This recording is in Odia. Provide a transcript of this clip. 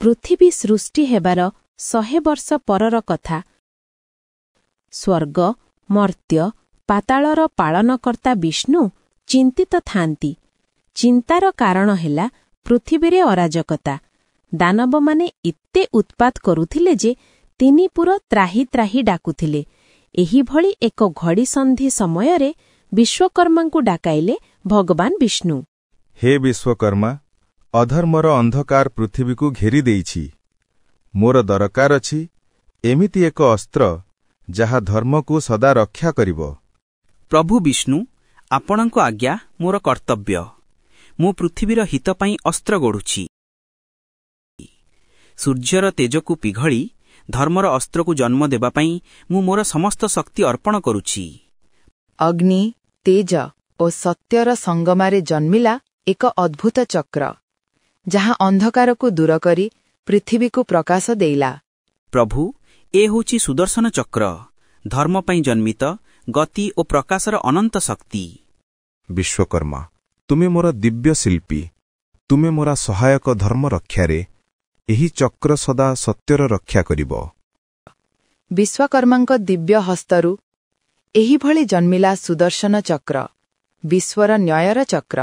ପୃଥିବୀ ସୃଷ୍ଟି ହେବାର 100 ବର୍ଷ ପରର କଥା। ସ୍ୱର୍ଗ, ମର୍ତ୍ତ୍ୟ, ପାତାଳର ପାଳନକର୍ତ୍ତା ବିଷ୍ଣୁ ଚିନ୍ତିତ ଥାନ୍ତି। ଚିନ୍ତାର କାରଣ ହେଲା ପୃଥିବୀରେ ଅରାଜକତା। ଦାନବମାନେ ଏତେ ଉତ୍ପାତ କରୁଥିଲେ ଯେ ତିନିପୁର ତ୍ରାହି ତ୍ରାହି ଡାକୁଥିଲେ। ଏହିଭଳି ଏକ ଘଡ଼ିସନ୍ଧି ସମୟରେ ବିଶ୍ୱକର୍ମାଙ୍କୁ ଡାକାଇଲେ ଭଗବାନ ବିଷ୍ଣୁ। ହେ ବିଶ୍ୱକର୍ମା, ଅଧର୍ମର ଅନ୍ଧକାର ପୃଥିବୀକୁ ଘେରି ଦେଇଛି। ମୋର ଦରକାର ଅଛି ଏମିତି ଏକ ଅସ୍ତ୍ର, ଯାହା ଧର୍ମକୁ ସଦା ରକ୍ଷା କରିବ। ପ୍ରଭୁ ବିଷ୍ଣୁ, ଆପଣଙ୍କ ଆଜ୍ଞା ମୋର କର୍ତ୍ତବ୍ୟ। ମୁଁ ପୃଥିବୀର ହିତ ପାଇଁ ଅସ୍ତ୍ର ଗଢ଼ୁଛି। ସୂର୍ଯ୍ୟର ତେଜକୁ ପିଘଳି ଧର୍ମର ଅସ୍ତ୍ରକୁ ଜନ୍ମ ଦେବା ପାଇଁ ମୁଁ ମୋର ସମସ୍ତ ଶକ୍ତି ଅର୍ପଣ କରୁଛି। ଅଗ୍ନି, ତେଜ ଓ ସତ୍ୟର ସଙ୍ଗମାରେ ଜନ୍ମିଲା ଏକ ଅଦ୍ଭୁତ ଚକ୍ର, ଯାହା ଅନ୍ଧକାରକୁ ଦୂର କରି ପୃଥିବୀକୁ ପ୍ରକାଶ ଦେଇଲା। ପ୍ରଭୁ, ଏ ହେଉଛି ସୁଦର୍ଶନ ଚକ୍ର, ଧର୍ମ ପାଇଁ ଜନ୍ମିତ ଗତି ଓ ପ୍ରକାଶର ଅନନ୍ତ ଶକ୍ତି। ବିଶ୍ୱକର୍ମା, ତୁମେ ମୋର ଦିବ୍ୟ ଶିଳ୍ପୀ। ତୁମେ ମୋର ସହାୟକ ଧର୍ମ ରକ୍ଷାରେ। ଏହି ଚକ୍ର ସଦା ସତ୍ୟର ରକ୍ଷା କରିବ। ବିଶ୍ୱକର୍ମାଙ୍କ ଦିବ୍ୟ ହସ୍ତରୁ ଏହିଭଳି ଜନ୍ମିଲା ସୁଦର୍ଶନ ଚକ୍ର, ବିଶ୍ୱର ନ୍ୟାୟର ଚକ୍ର।